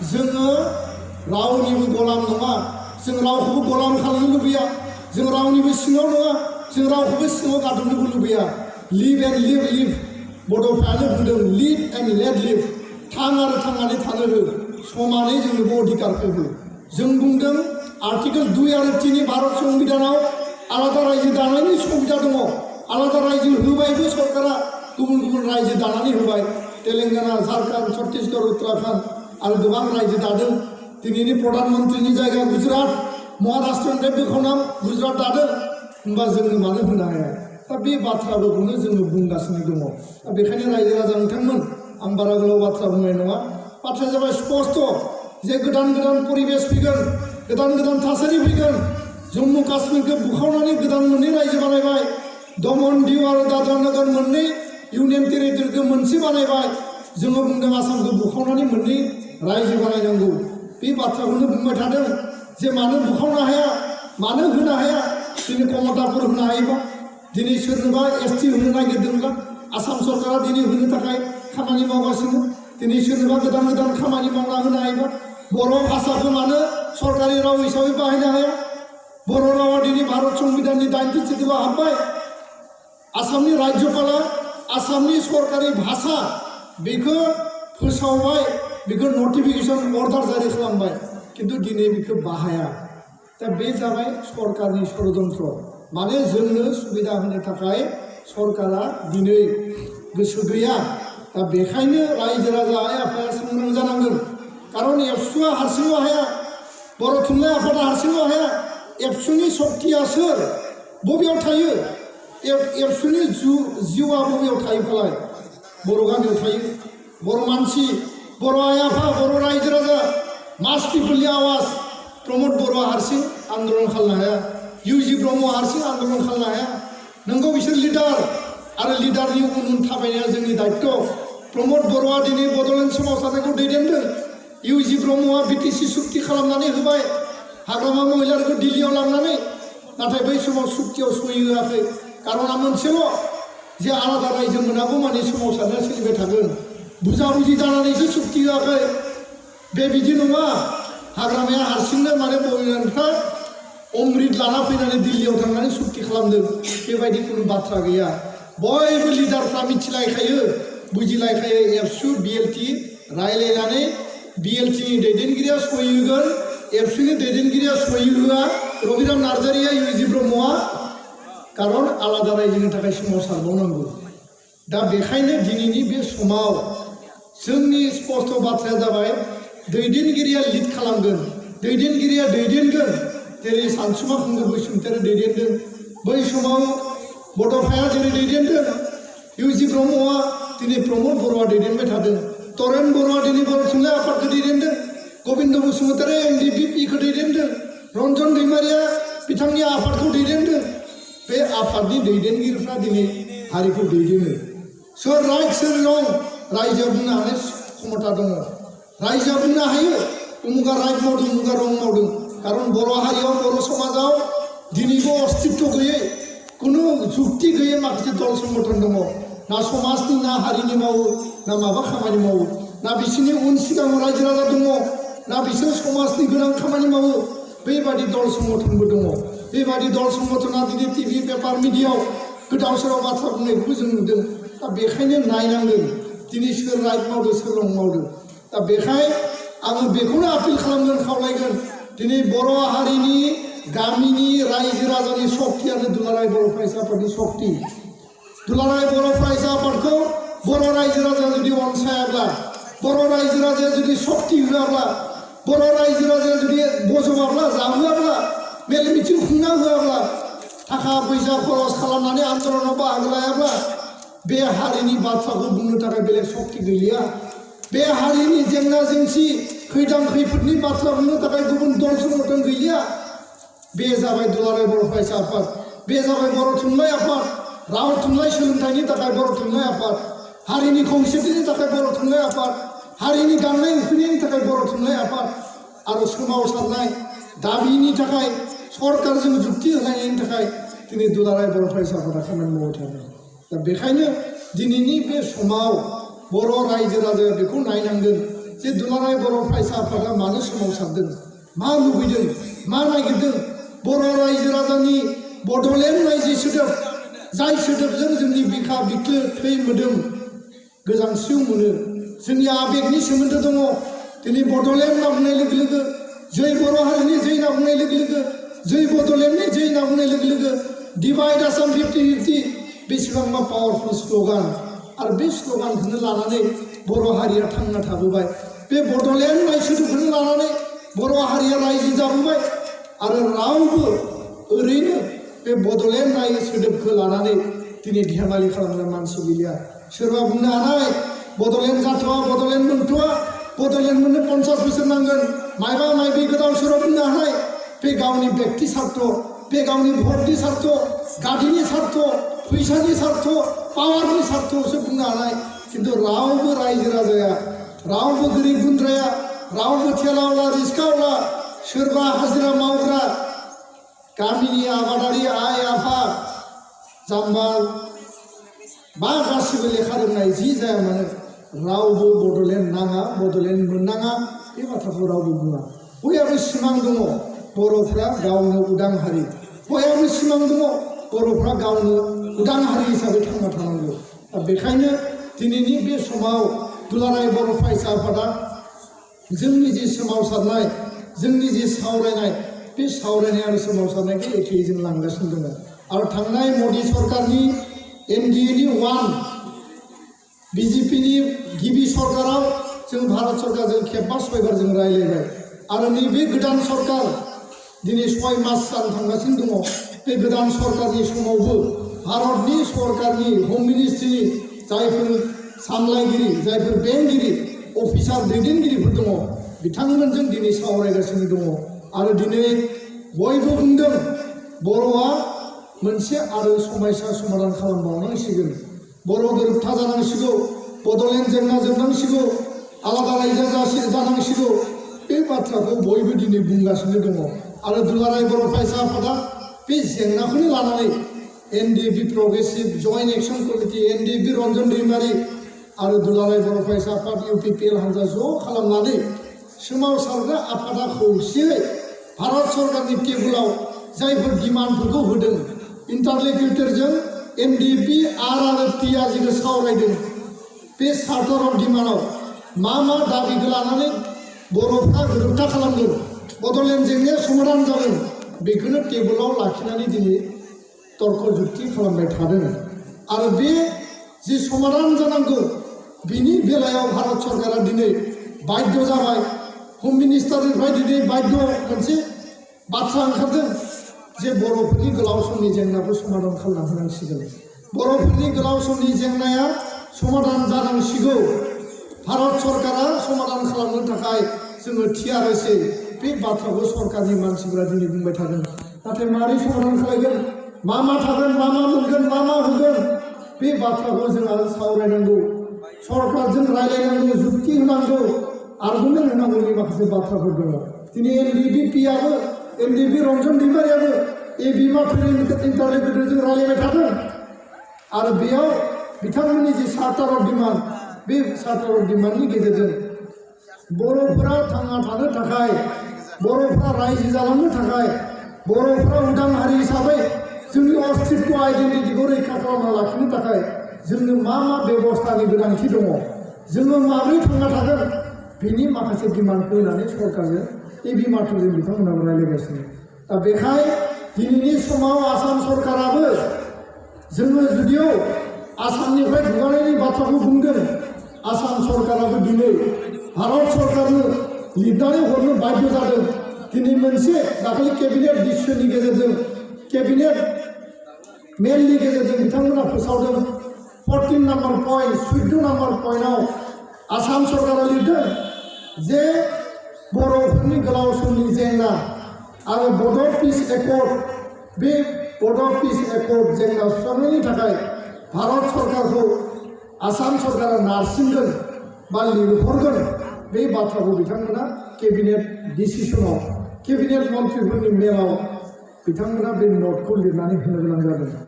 जोङो रावनिबो गलाम नङा जों रावखौबो गलाम खालामनो लुबैया जों रावनिबो सिङाव नङा जों रावखौबो सिङाव गादबनोबो लुबैया लिभ एन्ड लिभ बड'फायानो बुंदों लिभ एन्ड लेट लिभ थां आरो थांनानै थानो हो समानै जोंनोबो अधिकारखौ हो जों बुंदों आर्टिकेल 2 आरो 3 नि भारत संबिधानाव आलादा रायजो दानायनि सुबिदा दङ आलादा रायजो होबायबो सरकारा गुबुन गुबुन रायजो दानानै होबाय तेलेंगाना झारखन्ड छत्तीसगढ़ उत्तराखन्ड आरो गोबां रायजो दादों दिनैनि प्रधानमन्त्रिनि जायगा गुजरात महाराष्ट्रनिफ्राय बोखावना गुजरात दादों होनबा जोंनो मानो होनो हाया दा बे बाथ्राफोरखौनो जोङो बुंगासिनो दङ दा बेखायनो रायजो राजा नोंथांमोन आं बारा गोलाव बाथ्रा बुंनाय नङा बाथ्राया जाबाय स्पष्ट जे गोदान गोदान परिबेश फैगोन गोदान गोदान थासारि फैगोन जम्मु काश्मीरखौ बुखावनानै गोदान मोननै रायजो बानायबाय दमन दिउ आरो दाद्रा नगर मोननै इउनियन टेरिटरिखौ मोनसे बानायबाय जोङो बुंदों आसामखौ बुखावनानै मोननै रायजो बानायनांगौ बे बाथ्राखौनो बुंबाय थादों जे मानो बुखावनो हाया मानो होनो हाया दिनै कमताफोर होनो हायोबा दिनै सोरनोबा ST होनो नागिरदोंब्ला आसाम सरकारा दिनै होनो थाखाय खामानि मावगासिनो दिनै सोरनोबा गोदान गोदान खामानि मावना होनो हायोबा बर' भाषाखौ मानो सरकारि राव हिसाबै बाहायनो हाया बर' रावा दिनै भारत संबिधाननि 90 सिटिआव हाबबाय आसामनि राज्यपाला आसामनि सरकारि भाषा बेखौ फोसावबाय बेखौ नटिफिकेसन अर्डार जारि खालामबाय किन्तु दिनै बेखौ बाहाया दा बे जाबाय सरकारनि षड़यन्त्र माने जोंनो सुबिदा होनो थाखाय सरकारा दिनै गोसो गैया दा बेखायनो रायजो राजा आइ आफाया सांग्रां जानांगोन कारन एबसुआ हारसिङै हाया बर' थुनलाइ आफादा हारसिङै हाया एबसुनि शक्तिया सोर बबेयाव थायो एबसुनि जिउआ बबेयाव थायो फालाय बर' गामियाव थायो बर' मानसि बर' आइ आफा बर' रायजो राजा मास पिपलनि आवाज प्रमद बर'आ हारसिं आन्दलन खालामनो हाया UG ब्रह्म हारसिं आन्दलन खालामनो हाया नंगौ बिसोर लिडार आरो लिडारनि उन उन थाबायनाया जोंनि दायित्व प्रमद बर'आ दिनै बड'लेण्ड सोमावसारनायखौ दैदेनदों UG ब्रह्मआ BTC सुक्ति खालामनानै होबाय हाग्रामा महिलाफोरखौ दिल्लीयाव लांनानै नाथाय बै समाव सुक्तियाव सहि होआखै कारना मोनसेल' जे आलादा रायजो मोनागौ माने सोमावसारनाया सोलिबाय थागोन बुजा बुजि जानानैसो सुक्ति होआखै बे बिदि नङा हाग्रामाया हारसिंनो माने बड'लेण्डनिफ्राय अमृत लाना फैनानै दिल्लीयाव थांनानै सुक्ति खालामदों बेबायदि कुनु बाथ्रा गैया बयबो लिडारफ्रा मिथिलायखायो बुजिलायखायो एबसु BLT रायलायनानै BLTनि दैदेनगिरिया सहि होगोन एबसुनि दैदेनगिरिया सहि होआ रबिराम नार्जारिया UG ब्रह्मआ कारन आलादा रायजोनि थाखाय सोमावसारबावनांगौ दा बेखायनो दिनैनि बे समाव जोंनि स्पष्ट बाथ्राया जाबाय दैदेनगिरिया लिड खालामगोन दैदेनगिरिया दैदेनगोन जेरै सानसुमा खुंगुर बसुमतारी दैदेनदों बै समाव बड'फाया जेरै दैदेनदों UG ब्रह्मआ दिनै प्रमद बर'आ दैदेनबाय थादों तरेन बर'आ दिनै बर' थुनलाइ आफादखौ दैदेनदों गबिन्द बसुमतारी NDPP-खौ दैदेनदों रन्जन दैमारिया बिथांनि आफादखौ दैदेनदों बे आफादनि दैदेनगिरिफ्रा दिनै हारिखौ दैदेनो सोर राइट सोर रं रायजोआ बुंनो हानाय क्षमता दङ रायजोआ बुंनो हायो उमुगा राइट मावदों उमुगा रं मावदों कारन बर' हारियाव बर' समाजाव दिनैबो अस्तित्व गैयै कुनु जुक्ति गैयै माखासे दल संगठन दङ ना समाजनि ना हारिनि मावो ना माबा खामानि मावो ना बिसोरनि उन सिगाङाव रायजो राजा दङ ना बिसोर समाजनि गोनां खामानि मावो बेबादि दल संगठनबो दङ बेबादि दल संगठना दिनै TV पेपार मिडियायाव गोदाव सोराव बाथ्रा बुंनायखौबो जों नुदों दा बेखायनो नायनांगोन दिनै सोर राइट मावदों सोर रं मावदों दा बेखाय आङो बेखौनो आपिल खालामगोन खावलायगोन दिनै बर' हारिनि गामिनि रायजो राजानि शक्तियानो दुलाराय बर' फरायसा आफादनि शक्ति दुलाराय बर' फरायसा आफादखौ बर' रायजो राजाया जुदि अनसायाब्ला बर' रायजो राजाया जुदि शक्ति होआब्ला बर' रायजो राजाया जुदि बजबाब्ला जाहोआब्ला मेल मिथिं खुंना होआब्ला थाखा फैसा खरस खालामनानै आन्दलनाव बाहागो लायाब्ला बे हारिनि बाथ्राखौ बुंनो थाखाय बेलेग शक्ति गैलिया बे हारिनि जेंना जेंसि खैदां खैफोदनि बाथ्रा बुंनो थाखाय गुबुन दल संगठन गैलिया बे जाबाय दुलाराय बर' फरायसा आफाद बे जाबाय बर' थुनलाइ आफाद राव थुनलाइ सोलोंथाइनि थाखाय बर' थुनलाइ आफाद हारिनि खौसेथिनि थाखाय बर' थुनलाइ आफाद हारिनि गाननाय उखैनायनि थाखाय बर' थुनलाइ आफाद आरो सोमावसारनाय दाबिनि थाखाय सरकारजों जुक्ति होलायनायनि थाखाय दिनै दुलाराय बर' फरायसा आफादा खामानि मावबाय थादों दा बेखायनो दिनैनि बे समाव बर' रायजो राजाया बेखौ नायनांगोन जे दुलाराय बर' फरायसा आफादा मानो सोमावसारदों मा लुबैदों मा नागिरदों बर' रायजो राजानि बड'लेण्ड रायजो सोदोब जाय सोदोबजों जोंनि बिखा बिख्लो थै मोदोम गोजांस्रिउ मोनो जोंनि आबेगनि सोमोन्दो दङ दिनै बड'लेण्ड होनना बुंनाय लोगो लोगो जै बर' हारिनि जै होनना बुंनाय लोगो लोगो जै बड'लेण्डनि जै होनना बुंनाय लोगो लोगो डिवाइड आसाम 50-50 बेसेबांबा पावारफुल स्ल'गान आरो बे स्ल'गानखौनो लानानै बर' हारिया थांना थाबोबाय बे बड'लेण्ड होननाय सोदोबखौनो लानानै बर' हारिया रायजो जाबोबाय आरो रावबो ओरैनो बे बड'लेण्ड होननाय सोदोबखौ लानानै दिनै धेमालि खालामग्रा मानसि गैलिया सोरबा बुंनो हानाय बड'लेण्ड जाथ'वा बड'लेण्ड मोनथ'वा बड'लेण्ड मोननो 50 बोसोर नांगोन मायबा मायबि गोदाव सोराव बुंनो हानाय बे गावनि व्यक्ति स्वार्थ बे गावनि भटनि स्वार्थ गादिनि स्वार्थ फैसानि स्वार्थ पावारनि स्वार्थसो बुंनो हानाय किन्तु रावबो रायजो राजाया रावबो गोरिब गुन्द्राया रावबो थेलावला रिक्सावला सोरबा हाजिरा मावग्रा गामिनि आबादारि आइ आफा जाम्बा बा गासिबो लेखा रोंनाय जि जाया मानो रावबो बड'लेण्ड नाङा बड'लेण्ड मोननाङा बे बाथ्राखौ रावबो बुङा बयहाबो सिमां दङ बर'फ्रा गावनो उदां हारि बयहाबो सिमां दङ बर'फ्रा गावनो उदां हारि हिसाबै थांना थानांगौ दा बेखायनो दिनैनि बे समाव दुलाराय बर' फरायसा आफादा जोंनि जि सोमावसारनाय जोंनि जि सावरायनाय बे सावरायनाय आरो सोमावसारनायखौ एखेयै जों लांगासिनो दङ आरो थांनाय मदि सरकारनि एनडिएनि 1 बिजेपिनि गिबि सरकाराव जों भारत सरकारजों खेबबा 6 बार जों रायलायबाय आरो नैबे गोदान सरकार दिनै 6 मास जानो थांगासिनो दङ बे गोदान सरकारनि समावबो भारतनि सरकारनि हम मिनिस्ट्रिनि जायफोर सामलायगिरि जायफोर बेंगिरि अफिसार दैदेनगिरिफोर दङ बिथांमोनजों दिनै सावरायगासिनो दङ आरो दिनै बयबो बुंदों बर'आ मोनसे आरो समस्या समाधान खालामबावनांसिगोन बर' गोरोबथा जानांसिगौ बड'लेण्ड जेंना जोबनांसिगौ आलादा रायजो जानांसिगौ बे बाथ्राखौ बयबो दिनै बुंगासिनो दङ आरो दुलाराय बर' फरायसा आफादा बे जेंनाखौनो लानानै NDFB progressive joint action committee NDFB Ranjan Daimary आरो दुलाराय बर' फरायसा आफाद इउपिपिएल हान्जा ज' खालामनानै सोमावसारग्रा आफादा खौसेयै भारत सरकारनि टेबोलाव जायफोर डिमान्डफोरखौ होदों इन्टारल'कुटरजों एनडिएफबि आरो पिआरजिखौ सावरायदों बे चार्टार अफ डिमान्डआव मा दाबिखौ लानानै बर'फ्रा गोरोबथा खालामगोन बड'लेण्ड जेंनाया समाधान जागोन बेखौनो टेबोलाव लाखिनानै दिनै तर्क जुक्ति खालामबाय थादों आरो बे जि समाधान जानांगौ बिनि बेलायाव भारत सरकारा दिनै बाध्य जाबाय हम मिनिस्टारनिफ्राय दिनै बाध्य मोनसे बाथ्रा ओंखारदों जे बर'फोरनि गोलाव समनि जेंनाखौ समाधान खालामना होनांसिगोन बर'फोरनि गोलाव समनि जेंनाया समाधान जानांसिगौ भारत सरकारा समाधान खालामनो थाखाय जोङो थियारसै बे बाथ्राखौ सरकारनि मानसिफोरा दिनै बुंबाय थादों नाथाय मारै समाधान खालामगोन मा थागोन मा मोनगोन मा होगोन बे बाथ्राखौ जोंहा सावरायनांगौ सरकारजों रायलायनांगौ जुक्ति होनांगौ आर्गुमेन्ट होनांगौनि माखासे बाथ्राफोर दङ दिनै एनडिएफबि एनडिएफबि रन्जन दैमारियाबो ए बिमाफोरनि इन्टारल'कुटरजों रायलायबाय थादों आरो बेयाव बिथांमोननि जि चार्टार अफ डिमान्ड बे चार्टार अफ डिमान्डनि गेजेरजों बर'फोरा थांना थानो थाखाय बर'फ्रा रायजो जालांनो थाखाय बर'फ्रा उदां हारि हिसाबै जोंनि अस्तित्व आइडेन्टिटिखौ रैखा खालामना लाखिनो थाखाय जोंनो मा बेबस्थानि गोनांथि दङ जोङो माबोरै थांना थागोन बिनि माखासे डिमान्डखौ होनानै सरकारजों ए बिमाफोरजों बिथांमोनाबो रायलायगासिनो दा बेखाय दिनैनि समाव आसाम सरकाराबो जोङो जुदियाव आसामनिफ्राय गुगानायनि बाथ्राखौ बुंदों आसाम सरकाराबो दिनै भारत सरकारनो लिरनानै हरनो बाध्य जादों दिनै मोनसे दाखालि केबिनेट डिसिसननि गेजेरजों केबिनेट मेलनि गेजेरजों बिथांमोना फोसावदों 14 नम्बर पइन्ट 14 नम्बर पइन्टआव आसाम सरकारा लिरदों जे बर'फोरनि गोलाव समनि जेंना आरो बड' पिस एकर्ड बे बड' पिस एकर्ड जेंना सुस्रांनायनि थाखाय भारत सरकारखौ आसाम सरकारा नारसिनगोन बा लिंहरगोन बे बाथ्राखौ बिथांमोना केबिनेट डिसिसनाव केबिनेट मन्थ्रिफोरनि मेलाव बिथांमोना बे नटखौ लिरनानै होनो गोनां जादों।